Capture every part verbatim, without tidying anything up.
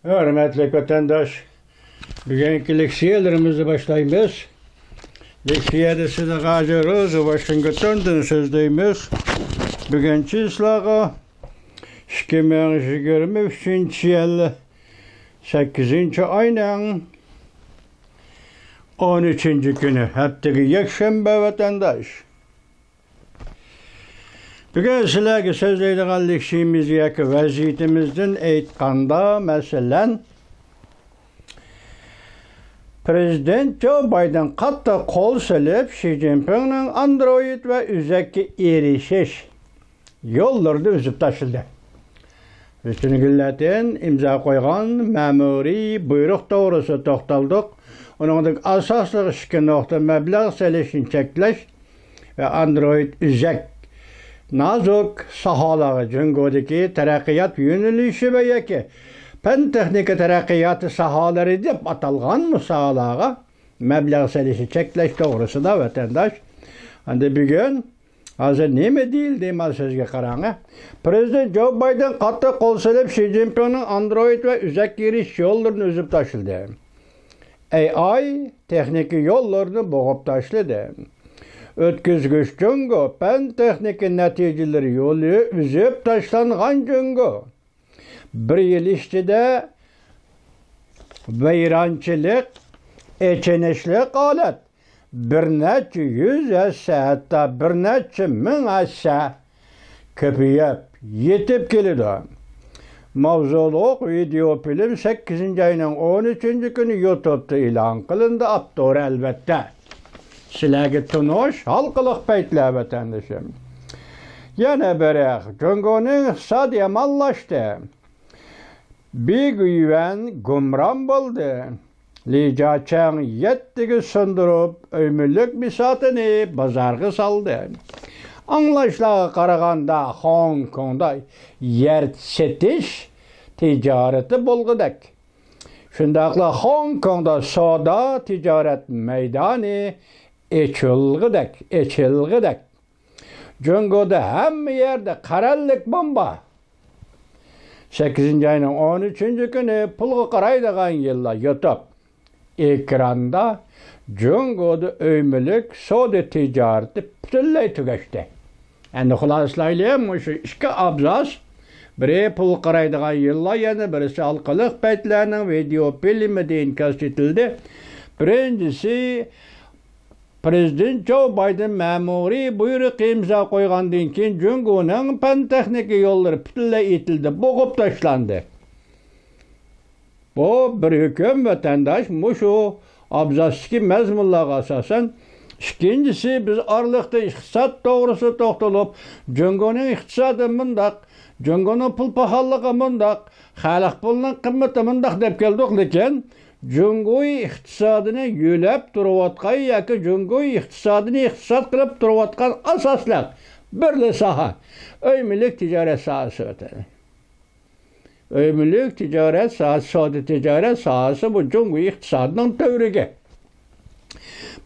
ھۆرمەتلىك ۋەتەنداش، بۈگۈنكى لېكسىيەلىرىمىزنى باشلايمىز. لېكسىيەدە سىدىق ھاجى روزى ۋاشىنگتوندىن سۆزلەيمىز. بۈگۈن چىسلاغا ئىككى مىڭ يىگىرمە ئۈچىنچى يىل سەككىزىنچى ئاينىڭ ئون ئۈچىنچى كۈنى، ھەپتىگە يەكشەنبە ۋەتەنداش. بۈگۈن سىلەرگە سۆزلەيدىغان لېكسىيىمىز ياكى ۋەزىيىتىمىزدىن ئېيتقاندا، مەسىلەن، پرېزىدېنت جو بايدېن قاتتىق قول سېلىپ، شى جىنپىڭنىڭ ئاندرويىد ۋە ئۈزەككە ئېرىشىش يوللىرىنى ئۈزۈپ تاشلىدى. ھۈسنىگۈل لەتىن ئىمزا قويغان مەمۇرىي بۇيرۇق توغرىسىدا توختالدۇق. ئۇنىڭدىكى ئاساسلىق ئىككى نۇقتا مەبلەغ سېلىشنى چەكلەش ۋە ئاندرويىد ئۈزەك نازۇك ساھالارغا جۇڭگودىكى تەرەققىيات يۆنىلىشى ۋە ياكى پەن تېخنىكا تەرەققىياتى ساھالىرى دەپ ئاتالغان مۇساھالىغا مەبلەغ سېلىشنى چەكلەش توغرىسىدا ۋەتەنداش. ئەمدى بۈگۈن ھازىر نېمە دېيىلدى، مانا سۆزگە قاراڭ. پرېزىدېنت جو بايدېن قاتتىق قول سېلىپ، شى جىنپىڭنىڭ ئاندرويىد ۋە ئۈزەككە ئېرىشىش يوللىرىنى ئۈزۈپ تاشلىدى. ئەي ئاي، تېخنىكا يوللىرىنى بوغۇپ تاشلىدى. ئۆتكۈزگۈچ جۇڭگو، پەن تېخنىكا نەتىجىلىرى يولى ئۈزۈپ تاشلانغان جۇڭگو. بىر يىل ئىچىدە ۋەيرانچىلىق، ئېچىنىشلىق ھالەت بىر نەچچە يۈز ھەسسە، ھەتتا بىر نەچچە مىڭ ھەسسە كۆپىيىپ يېتىپ كېلىدۇ. ماۋزۇلۇق ۋىدېئو فىلىم سەككىزىنچى ئاينىڭ ئون ئۈچىنچى كۈنى يۇتۇبتا ئېلان قىلىندى. ئاپتورى، ئەلۋەتتە، سىلەرگە تونۇش ھالقىلىق پەيتلەر، ۋەتەندىشىم. يەنە بىرى، جۇڭگونىڭ ئىقتىسادى يامانلاشتى. بى گۇيۈەن گۇمران بولدى. لى جياچياڭ يەتتىگە سۇندۇرۇپ، ئۆي مۈلۈك بىساتىنى بازارغا سالدى. ئاڭلاشلارغا قارىغاندا، خوڭكوڭدا يەر سېتىش تىجارىتى بولغۇدەك. شۇنداقلا خوڭكوڭدا سودا تىجارەت مەيدانى ئېچىلغۇدەك، ئېچىلغۇدەك. جۇڭگودا ھەممە يەردە قەرەللىك بومبا. سەككىزىنچى ئاينىڭ ئون ئۈچىنچى كۈنى پۇلغا قارايدىغان يىللار يۇتۇپ ئېكراندا جۇڭگودا ئۆي مۈلۈك سودا تىجارىتى پۈتۈنلەي تۈگەشتى. ئەمدى خۇلاسىلايلى، مۇشۇ ئىككى ئابزاس، بىرى پۇلغا قارايدىغان يىللار، يەنە بىرسى ھالقىلىق پەيتلەرنىڭ ۋىدېئو فىلىمىدە ئىنكاس ئېتىلدى. بىرىنچىسى، پرېزىدېنت جو بايدېن مەمۇرىي بۇيرۇقى ئىمزا قويغاندىن كېيىن، جۇڭگونىڭ پەن تېخنىكا يوللىرى پۈتۈنلەي ئېتىلدى، بوغۇپ تاشلاندى. بۇ بىر ھۆكۈم، ۋەتەنداش، مۇشۇ ئابزاستىكى مەزمۇنلارغا ئاساسەن. ئىككىنچىسى، بىز ئارىلىقتا ئىقتىساد توغرىسىدا توختىلىپ، جۇڭگونىڭ ئىقتىسادى مۇنداق، جۇڭگونىڭ پۇل پاخاللىقى مۇنداق، خەلق پۇلىنىڭ قىممىتى مۇنداق دەپ كەلدۇق، لېكىن جۇڭگو ئىقتىسادىنى يۆلەپ تۇرۇۋاتقان ياكى جۇڭگو ئىقتىسادىنى ئىقتىساد قىلىپ تۇرۇۋاتقان ئاساسلىق بىرلا ساھە، ئۆي مۈلۈك تىجارەت ساھەسى ئۆتىدۇ. ئۆي مۈلۈك تىجارەت ساھەسى، سودا تىجارەت ساھەسى بۇ جۇڭگو ئىقتىسادىنىڭ تۈۋرۈكى.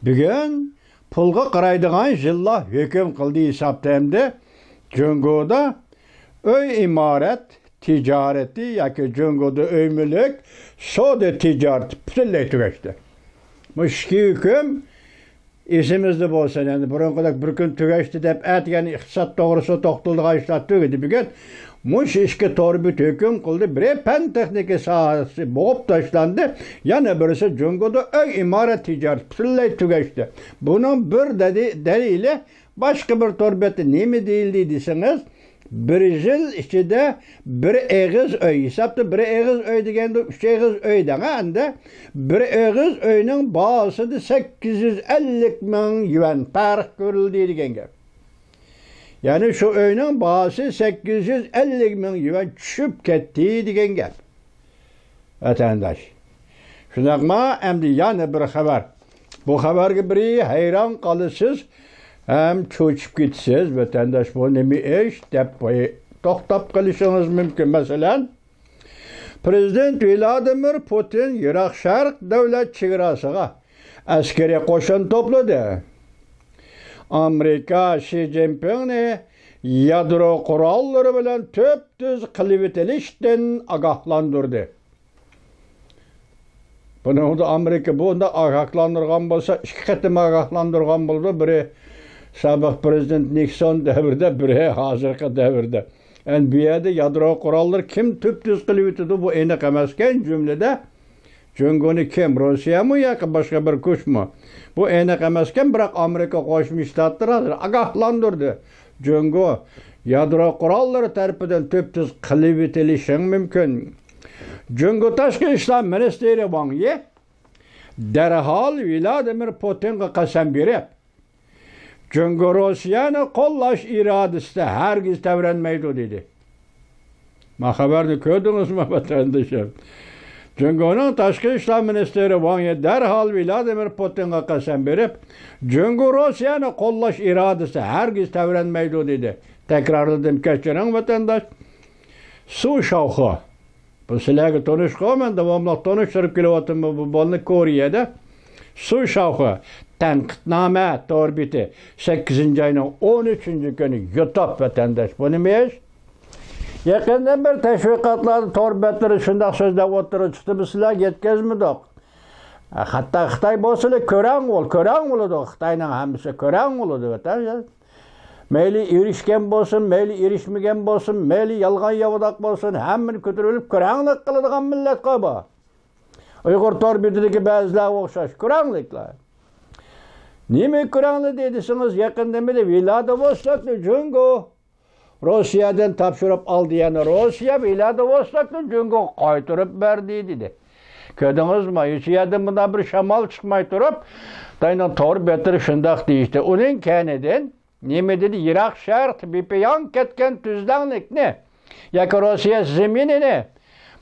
بۈگۈن پۇلغا قارايدىغان يىللار ھۆكۈم قىلدى ھېسابتا ئەمدى جۇڭگودا ئۆي ئىمارەت تىجارىتى ياكى جۇڭگودا ئۆي مۈلۈك سودا تىجارىتى پۈتۈنلەي تۈگەشتى. بۇ ئىككى ھۆكۈم ئېسىمىزدە بولسۇن، يەنى بۇرۇنقىدەك بىر كۈن تۈگەشتى دەپ، ئەتىگەن ئىقتىساد توغرىسىدا توختىلىدىغان ئىشلار تۈگىدى. بۈگۈن مۇشۇ ئىككى تور بىت ھۆكۈم قىلدى. بىرى پەن تېخنىكا ساھەسى بوغۇپ تاشلاندى، يەنە بىرسى جۇڭگودا ئۆي ئىمارەت تىجارىتى پۈتۈنلەي تۈگەشتى. بۇنىڭ بىر دەدى-، دەلىلى، باشقا بىر تور بەتتە نېمە دېيىلدى دېسىڭىز، بىر يىل ئىچىدە بىر ئېغىز ئۆي، ھېسابتا بىر ئېغىز ئۆي دېگەندە ئۈچ ئېغىز ئۆي دەڭ، ئەمدى بىر ئېغىز ئۆينىڭ باھاسىدا سەككىز يۈز ئەللىك مىڭ يۈەن پەرق كۆرۈلدى دېگەن گەپ. يەنى شۇ ئۆينىڭ باھاسى سەككىز يۈز ئەللىك مىڭ يۈەن چۈشۈپ كەتتى دېگەن گەپ. ۋەتەنداش. شۇنداقما، ئەمدى يەنە بىر خەۋەر. بۇ خەۋەرگە بىرى ھەيران قالىسىز ھەم چۆچۈپ كېتىسىز. ۋەتەنداش، بۇ نېمە ئىش دەپ توختاپ قېلىشىڭىز مۇمكىن. مەسىلەن، پرېزىدېنت ۋلادىمىر پۇتىن يىراق شەرق دۆلەت چېگراسىغا ئەسكىرىي قوشۇن توپلىدى. ئامېرىكا شى جىنپىڭنى يادرو قوراللىرى بىلەن تۈپتۈز قىلىۋېتىلىشتىن ئاگاھلاندۇردى. بۇنىڭدا ئامېرىكا بۇنداق ئاگاھلاندۇرغان بولسا، ئىككى قېتىم ئاگاھلاندۇرغان بولىدۇ. بىرى سابىق پرېزىدېنت نىكسون دەۋرىدە، بىرى ھازىرقى دەۋردە. ئەمدى بۇ يەردە يادرو قوراللىرى كىم تۈپتۈز قىلىۋېتىدۇ، بۇ ئېنىق ئەمەسكەن. جۈملىدە جۇڭگونى كىم، روسىيەمۇ ياكى باشقا بىر كۈچمۇ، بۇ ئېنىق ئەمەسكەن. بىراق ئامېرىكا قوشما شتاتلىرى ھازىر ئاگاھلاندۇردى، جۇڭگو يادرو قوراللىرى تەرىپىدىن تۈپتۈز قىلىۋېتىلىشىڭ مۇمكىن. جۇڭگو تاشقى ئىشلار مىنىستىرى ۋاڭ يى دەرھال ۋلادىمىر پۇتىنغا قەسەم بېرىپ، جۇڭگو روسىيەنى قوللاش ئىرادىسىدە ھەرگىز تەۋرەنمەيدۇ، دېدى. ما خەۋەرنى كۆردىڭىزمۇ، ۋەتەندىشىم؟ جۇڭگونىڭ تاشقى ئىشلار مىنىستىرى ۋاڭ يى دەرھال ۋلادىمىر پۇتىنغا قەسەم بېرىپ، جۇڭگو روسىيەنى قوللاش ئىرادىسى ھەرگىز تەۋرەنمەيدۇ، دېدى. تەكرارلىدىم، كەچۈرۈڭ، ۋەتەنداش. سۇ شاۋخې. بۇ سىلەرگە تونۇشقۇ، مەن داۋاملىق تونۇشتۇرۇپ كېلىۋاتىمەن بۇ بالىنى. كورېيەدە سۇ شاۋخې تەنقىدنامە تور بېتى، سەككىزىنچى ئاينىڭ ئون ئۈچىنچى كۈنى يۇتۇپ، ۋەتەنداش. بۇ نېمە ئىش؟ يېقىندىن بېرى تەشۋىقاتلاردا، تور بەتلىرى شۇنداق سۆزلەپ ئوتتۇرىغا چىقتى، بىز سىلەرگە يەتكۈزمىدۇق. ھەتتا خىتاي بولسىلا كۆرەڭ بول-، كۆرەڭ بولىدۇ. خىتاينىڭ ھەممىسى كۆرەڭ بولىدۇ، ۋەتەن. مەيلى ئېرىشكەن بولسۇن، مەيلى ئېرىشمىگەن بولسۇن، مەيلى يالغان ياۋىداق بولسۇن، ھەممىنى كۆتۈرۈۋېلىپ كۆرەڭلىك قىلىدىغان مىللەتقۇ بۇ. ئۇيغۇر تور بېتىدىكى بەزىلەرگە ئوخشاش كۆرەڭلىكلەر. نېمە كۆرەڭلىدى دېسىڭىز، يېقىندا مېنى ۋلادىۋوستوكنى جۇڭگو روسىيەدىن تاپشۇرۇپ ئالدى، يەنى روسىيە ۋلادىۋوستوكنى جۇڭگوغا قايتۇرۇپ بەردى، دېدى. كۆردىڭىزمۇ؟ ھېچ يەردىن بۇنداق بىر شامال چىقماي تۇرۇپ، خىتاينىڭ تور بېتىدە شۇنداق دېيىشتى. ئۇنىڭ كەينىدىن نېمە دېدى؟ يىراق شەرق بىپايان كەتكەن تۈزلەڭلىكنى ياكى روسىيە زېمىنىنى،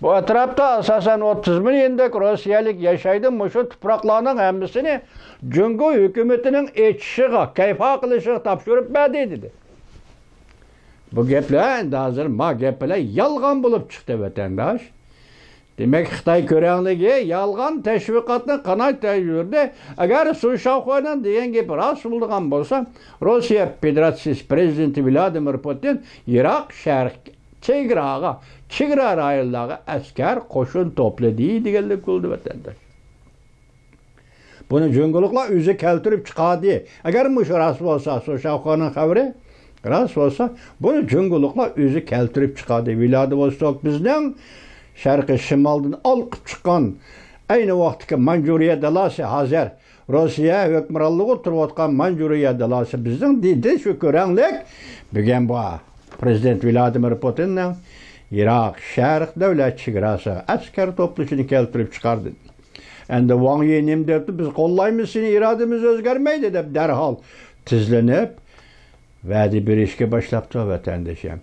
بۇ ئەتراپتا ئاساسەن ئوتتۇز مىليوندەك روسىيەلىك ياشايدۇ، مۇشۇ تۇپراقلارنىڭ ھەممىسىنى جۇڭگو ھۆكۈمىتىنىڭ ئېچىشىغا، كەيپا قىلىشىغا تاپشۇرۇپ بەردى، دېدى. بۇ گەپلەر ئەمدى ھازىر ما گەپلەر يالغان بولۇپ چىقتى، ۋەتەنداش. دېمەك، خىتاي كۆرەڭلىكى يالغان تەشۋىقاتنى قانات يايدۇردى. ئەگەر سۇ شاۋخېنىڭ دېگەن گېپى راست بولىدىغان بولسا، روسىيە فېدېراتسىيىسى پرېزىدېنتى ۋلادىمىر پۇتىن يىراق شەرق چېگراغا، چېگرا رايونلارغا ئەسكەر قوشۇن توپلىدى دېگەنلىك بولىدۇ، ۋەتەنداش. بۇنى جۇڭگولۇقلار ئۆزى كەلتۈرۈپ چىقاردى. ئەگەر مۇشۇ راست بولسا، سۇ شاۋخېنىڭ خەۋىرى راست بولسا، بۇنى جۇڭگولۇقلار ئۆزى كەلتۈرۈپ چىقاردى. ۋلادىۋوستوك بىزنىڭ شەرقىي شىمالدىن ئالقىپ چىققان، ئەينى ۋاقىتتىكى مانجۇرىيە دالاسى، ھازىر روسىيە ھۆكۈمرانلىقىدا تۇرۇۋاتقان مانجۇرىيە دالاسى بىزنىڭ، دېدى شۇ كۆرەڭلىك. بۈگۈن بۇ پرېزىدېنت ۋلادىمىر پۇتىننىڭ يىراق شەرق دۆلەت چېگراسىغا ئەسكەر توپلىشىنى كەلتۈرۈپ چىقاردى. ئەمدى ۋاڭ يى نېمە دەپتۇ؟ بىز قوللايمىز سېنى، ئىرادىمىز ئۆزگەرمەيدۇ دەپ دەرھال تېزلىنىپ ۋەدە بېرىشكە باشلاپتۇ، ۋەتەندىشىم.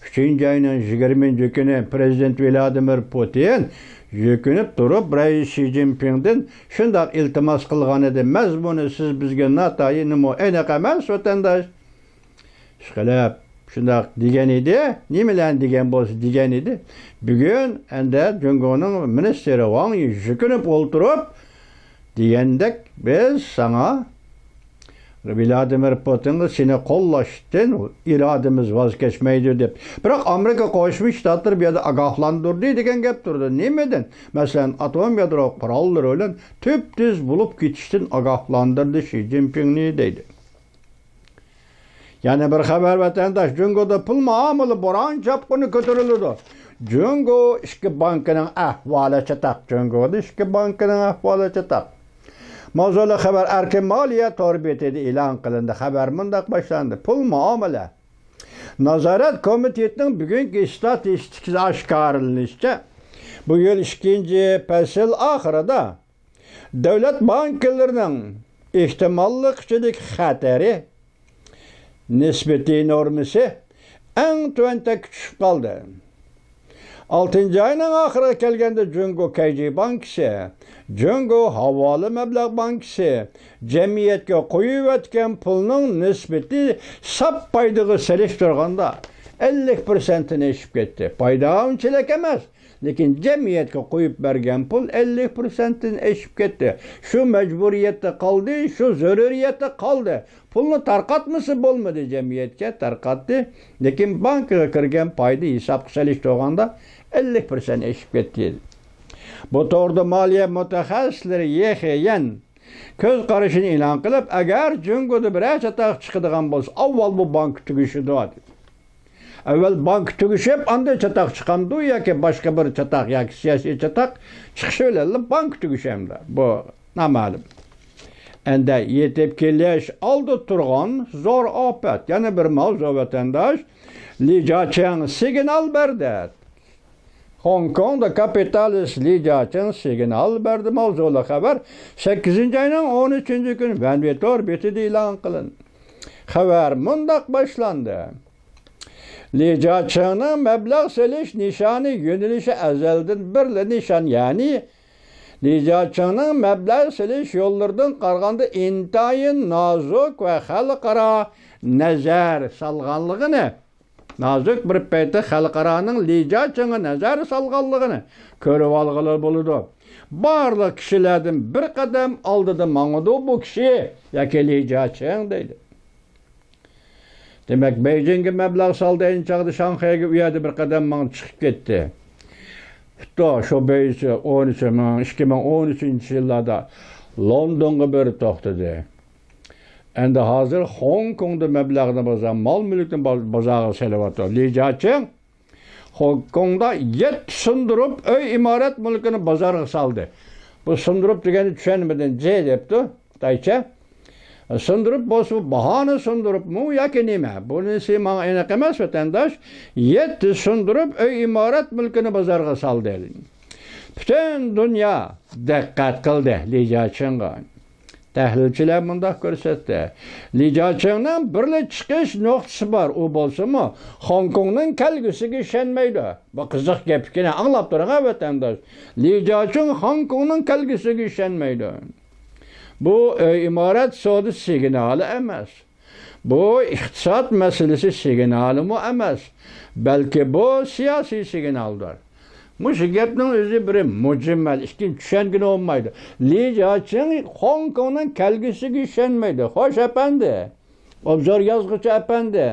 ئۈچىنچى ئاينىڭ يىگىرمىنچى كۈنى پرېزىدېنت ۋلادىمىر پۇتىن يۈكۈنۈپ تۇرۇپ، رەئىس شى جىنپىڭدىن شۇنداق ئىلتىماس قىلغانىدى، مەزمۇنى سىز بىزگە ناتايىنمۇ ئېنىق ئەمەس، ۋەتەنداش. ئىشقىلىپ، شۇنداق دېگەن ئىدى، نېمىلەرنى دېگەن بولسا دېگەن ئىدى. بۈگۈن ئەندە جۇڭگونىڭ مىنىستىرى ۋاڭ يى يۈكۈنۈپ ئولتۇرۇپ، دېگەندەك، بىز ساڭا ۋلادىمىر پۇتىنغا سېنى قوللاشتىن ئىرادىمىز ۋاز كەچمەيدۇ دەپ. بىراق ئامېرىكا قوشما شتاتلىرى بۇ يەردە ئاگاھلاندۇردى دېگەن گەپ تۇرىدۇ. نېمىدىن؟ مەسىلەن، ئاتوم يادرو قوراللىرى بىلەن تۈپتۈز بولۇپ كېتىشتىن ئاگاھلاندۇردى شى جىنپىڭنى دەيدۇ. يەنە بىر خەۋەر، ۋەتەنداش، جۇڭگودا پۇل مۇئامىلە بوران چاپقۇنى كۆتۈرۈلىدۇ. جۇڭگو ئىككى بانكىنىڭ ئەھۋالى چاتاق. جۇڭگودا ئىككى بانكىنىڭ ئەھۋالى چاتاق. ماۋزۇلۇق خەۋەر ئەركىن مالىيە تور بېتىدە ئېلان قىلىندى. خەۋەر مۇنداق باشلاندى. پۇل مۇئامىلە نازارەت كومىتېتىنىڭ بۈگۈنكى ئىستاتىستىكىسى ئاشكارىلىنىشىچە، بۇ يىل ئىككىنچى پەسىل ئاخىرىدا دۆلەت بانكىلىرىنىڭ ئېھتىماللىق ئىچىدىكى خەتىرى نىسبىتى نورمىسى ئەڭ تۆۋەن تەككە چۈشۈپ قالدى. ئالتىنچى ئاينىڭ ئاخىرىغا كەلگەندە، جۇڭگو كەيجى بانكىسى، جۇڭگو ھاۋالە مەبلەغ بانكىسى جەمئىيەتكە قويۇۋەتكەن پۇلنىڭ نىسبىتى ساپ پايدىغا سېلىشتۇرغاندا ئەللىك پىرسەنتتىن ئېشىپ كەتتى. پايدا ئۇنچىلىك ئەمەس، لېكىن جەمئىيەتكە قويۇپ بەرگەن پۇل ئەللىك پىرسەنتتىن ئېشىپ كەتتى. شۇ مەجبۇرىيەتتە قالدى، شۇ زۆرۈرىيەتتە قالدى. پۇلنى تارقاتمىسا بولمىدى، جەمئىيەتكە تارقاتتى. لېكىن بانكىغا كىرگەن پايدا ھېسابقا سېلىشتۇرغاندا ئەللىك پىرسەنت ئېشىپ كەتتى. بۇ توغرىدا مالىيە مۇتەخەسسىسلىرى يې خېيەن كۆز قارىشىنى ئېلان قىلىپ، ئەگەر جۇڭگودا بىرەر چاتاق چىقىدىغان بولسا، ئاۋۋال بۇ بانكا تۈگىشىدۇ، دېدى. ئەۋۋەل بانكا تۈگىشىپ، ئاندىن چاتاق چىقامدۇ ياكى باشقا بىر چاتاق ياكى سىياسىي چاتاق چىقىشى بىلەنلا بانكا تۈگىشەمدۇ؟ بۇ نامەلۇم. ئەندى يېتىپ كېلىش ئالدىدا تۇرغان زور ئاپەت. يەنە بىر ماۋزۇ، ۋەتەنداش. لى جياچىڭ سىگنال بەردى. خوڭكوڭدا كاپىتالىست لى جياچىڭ سىگنال بەردى ماۋزۇلۇق خەۋەر سەككىزىنچى ئاينىڭ ئون ئۈچىنچى كۈنى ۋەنۋې تور بېتىدە ئېلان قىلىندى. خەۋەر مۇنداق باشلاندى. لى جياچىڭنىڭ مەبلەغ سېلىش نىشانى يۆنىلىشى ئەزەلدىن بىرلا نىشان، يەنى لى جياچىڭنىڭ مەبلەغ سېلىش يوللىرىدىن قارىغاندا ئىنتايىن نازۇك ۋە خەلقئارا نەزەر سالغانلىقىنى، نازۇك بىر پەيتتە خەلقئارانىڭ لى جياچىڭغا نەزەر سالغانلىقىنى كۆرۈۋالغىلى بولىدۇ. بارلىق كىشىلەردىن بىر قەدەم ئالدىدا ماڭىدۇ بۇ كىشى ياكى لى جياچىڭ، دەيدۇ. دېمەك، بېيجىڭگە مەبلەغ سالدى، ئەينى چاغدا شاڭخەيگە، ئۇ يەردە بىر قەدەم ماڭدى، چىقىپ كەتتى. پۇتتا شۇ بېيجىڭ ئون ئۈچ مىڭ، ئىككى مىڭ ئون ئۈچىنچى يىللاردا لوندونغا بېرىپ توختىدى. ئەندى ھازىر خوڭكوڭدا مەبلەغنى بازار، مال-مۈلۈكنى با-، بازارغا سېلىۋاتىدۇ. لى جياچىڭ خوڭكوڭدا يەتتە سۇندۇرۇپ ئۆي ئىمارەت مۈلكىنى بازارغا سالدى. بۇ سۇندۇرۇپ دېگەننى چۈشەنمىدىم، جې دەپتۇ خىتايچە. سۇندۇرۇپ بولسا، باھانى سۇندۇرۇپمۇ ياكى نېمە؟ بۇنىسى ماڭا ئېنىق ئەمەس، ۋەتەنداش. يەتتە سۇندۇرۇپ ئۆي ئىمارەت مۈلكىنى بازارغا سالدى. پۈتۈن دۇنيا دىققەت قىلدى لى جياچىڭغا. تەھلىلچىلەر مۇنداق كۆرسەتتى. لى جياچىڭنىڭ بىرلا چىقىش نۇقتىسى بار، ئۇ بولسىمۇ خوڭكوڭنىڭ كەلگۈسىگە ئىشەنمەيدۇ. بۇ قىزىق گەپ ئىكەن، ئاڭلاپ تۇرۇڭ ھە، ۋەتەنداش. لى جياچىڭ خوڭكوڭنىڭ كەلگۈسىگە ئىشەنمەيدۇ. بۇ ئۆي ئىمارەت سودا سىگنالى ئەمەس. بۇ ئىقتىساد مەسىلىسى سىگنالىمۇ ئەمەس، بەلكى بۇ سىياسىي سىگنالدۇر. مۇشۇ گەپنىڭ ئۆزى بىر مۇجمەل، ئىككىنچى چۈشەنگىلى بولمايدۇ. لى جياچىڭ خوڭكوڭنىڭ كەلگۈسىگە ئىشەنمەيدۇ. خوش ئەپەندى، ئوبزور يازغۇچى ئەپەندى.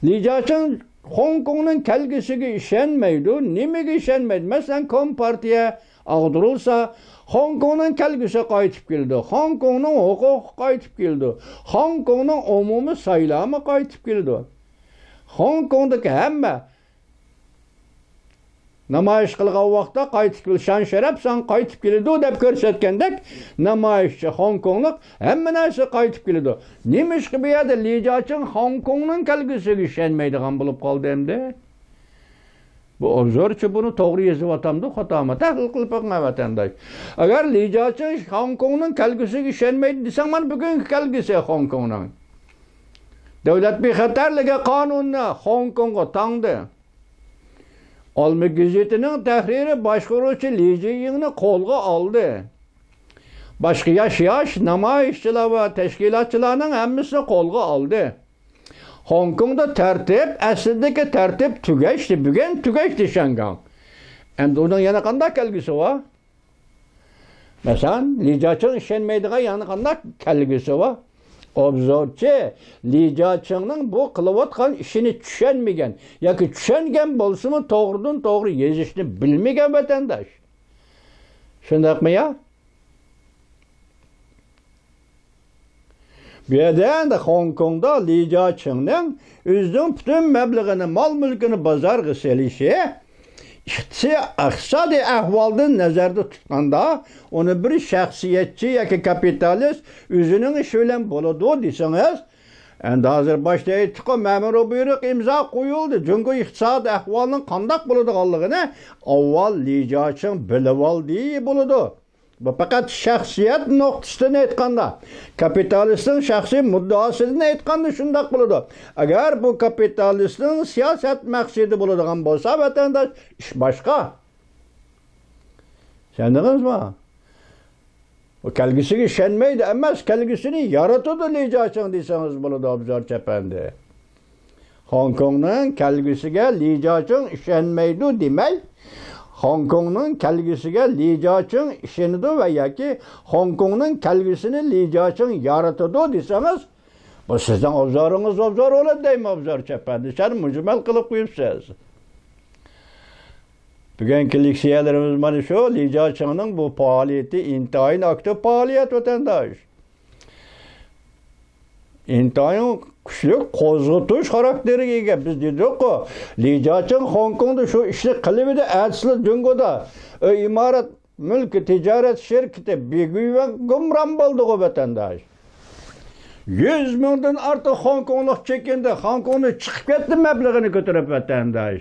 لى جياچىڭ خوڭكوڭنىڭ كەلگۈسىگە ئىشەنمەيدۇ. نېمىگە ئىشەنمەيدۇ؟ مەسىلەن، كومپارتىيە ئاغدۇرۇلسا، خوڭكوڭنىڭ كەلگۈسى قايتىپ كېلىدۇ، خوڭكوڭنىڭ ھوقۇقى قايتىپ كېلىدۇ، خوڭكوڭنىڭ ئومۇمىي سايلامى قايتىپ كېلىدۇ. خوڭكوڭدىكى ھەممە نامايىش قىلغان ۋاقىتتا قايتىپ كېلىدۇ، شان-شەرەپ ساڭا قايتىپ كېلىدۇ دەپ كۆرسەتكەندەك، نامايىشچى خوڭكوڭلۇق ھەممە نەرسە قايتىپ كېلىدۇ. نېمىشقا بۇ يەردە لى جياچىڭ خوڭكوڭنىڭ كەلگۈسىگە ئىشەنمەيدىغان بولۇپ قالدى ئەمدى؟ بۇ ئوبزورچى بۇنى توغرا يېزىۋاتامدۇ، خاتامۇ؟ تەھلىل قىلىپ بېقىڭ، ۋەتەنداش. ئەگەر لى جياچىڭ خوڭكوڭنىڭ كەلگۈسىگە ئىشەنمەيدۇ دېسەڭ، مانا بۈگۈنكى كەلگۈسى خوڭكوڭنىڭ. دۆلەت بىخەتەرلىكى قانۇنىنى خوڭكوڭغا تاڭدى. ئالما گېزىتىنىڭ تەھرىرى باشقۇرغۇچى لى جىيىڭنى قولغا ئالدى. باشقا ياش-ياش نامايىشچىلار ۋە تەشكىلاتچىلارنىڭ ھەممىسىنى قولغا ئالدى. خوڭكوڭدا تەرتىپ، ئەسلىدىكى تەرتىپ تۈگەشتى، بۈگۈن تۈگەشتى شياڭگاڭ. ئەمدى ئۇنىڭ يەنە قانداق كەلگۈسى بار؟ مەسىلەن، لى جياچىڭ ئىشەنمەيدىغان يەنە قانداق كەلگۈسى بار؟ ئوبزورچى لى جياچىڭنىڭ بۇ قىلىۋاتقان ئىشىنى چۈشەنمىگەن ياكى چۈشەنگەن بولسىمۇ، توغرىدىن توغرا يېزىشنى بىلمىگەن ۋەتەنداش. شۇنداقمۇ يا؟ بۇ يەردە ئەمدى خوڭكوڭدا لى جياچىڭنىڭ ئۆزىنىڭ پۈتۈن مەبلىغىنى، مال-مۈلكىنى بازارغا سېلىشى، ئىقتىسا-، ئىقتىسادىي ئەھۋالدىن نەزەردە تۇتقاندا، ئۇنى بىر شەخسىيەتچى ياكى كاپىتالىست ئۆزىنىڭ ئىشى بىلەن بولىدۇ دېسىڭىز، ئەمدى ھازىر باشتا ئېيتتۇققۇ، مەمۇرىي بۇيرۇق ئىمزا قويۇلدى. جۇڭگو ئىقتىسادىي ئەھۋالىنىڭ قانداق بولىدىغانلىقىنى ئاۋۋال لى جياچىڭ بىلىۋالدى بولىدۇ. بۇ پەقەت شەخسىيەت نۇقتىسىدىن ئېيتقاندا، كاپىتالىستنىڭ شەخسىي مۇددىئاسىدىن ئېيتقاندا شۇنداق بولىدۇ. ئەگەر بۇ كاپىتالىستنىڭ سىياسەت مەقسىتى بولىدىغان بولسا، ۋەتەنداش، ئىش باشقا. چۈشەندىڭىزمۇ؟ ئۇ كەلگۈسىگە ئىشەنمەيدۇ ئەمەس، كەلگۈسىنى يارىتىدۇ لى جياچىڭ دېسىڭىز بولىدۇ، ئوبزورچى ئەپەندى. خوڭكوڭنىڭ كەلگۈسىگە لى جياچىڭ ئىشەنمەيدۇ دېمەي، خوڭكوڭنىڭ كەلگۈسىگە لى جياچىڭ ئىشىنىدۇ ۋە ياكى خوڭكوڭنىڭ كەلگۈسىنى لى جياچىڭ يارىتىدۇ دېسىڭىز، بۇ سىزنىڭ ئوبزورىڭىز ئوبزور بولىدۇ دەيمەن، ئوبزورچى ئەپەندى. سەل مۇجمەل قىلىپ قويۇپسىز. بۈگۈنكى لېكسىيەلىرىمىز مانا شۇ لى جياچىڭنىڭ بۇ پائالىيىتى ئىنتايىن ئاكتىپ پائالىيەت، ۋەتەنداش. ئىنتايىن كۈچلۈك قوزغىتىش خاراكتېرىگە ئىگە. بىز دېدۇققۇ، لى جياچىڭ خوڭكوڭدا شۇ ئىشنى قىلىۋىدى، ئەتىسىلا جۇڭگودا ئۆي ئىمارەت مۈلكى تىجارەت شىركىتى بىگۈيۋېن گۇمران بولدىغۇ، ۋەتەنداش. يۈز مىڭدىن ئارتۇق خوڭكوڭلۇق چېكىندى، خوڭكوڭدىن چىقىپ كەتتى مەبلىغىنى كۆتۈرۈپ، ۋەتەنداش.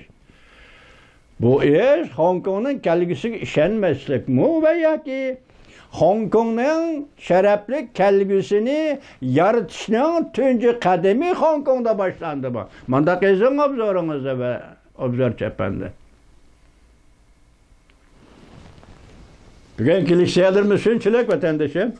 بۇ ئىش خوڭكوڭنىڭ كەلگۈسىگە ئىشەنمەسلىكمۇ ۋە ياكى خوڭكوڭنىڭ شەرەپلىك كەلگۈسىنى يارىتىشنىڭ تۇنجى قەدىمى خوڭكوڭدا باشلاندىمۇ؟ مانداق يېزىڭ ئوبزورىڭىزدا ۋە ئوبزورچى ئەپەندى. بۈگۈنكى لېكسىيەلىرىمىز شۇنچىلىك، ۋەتەندىشىم.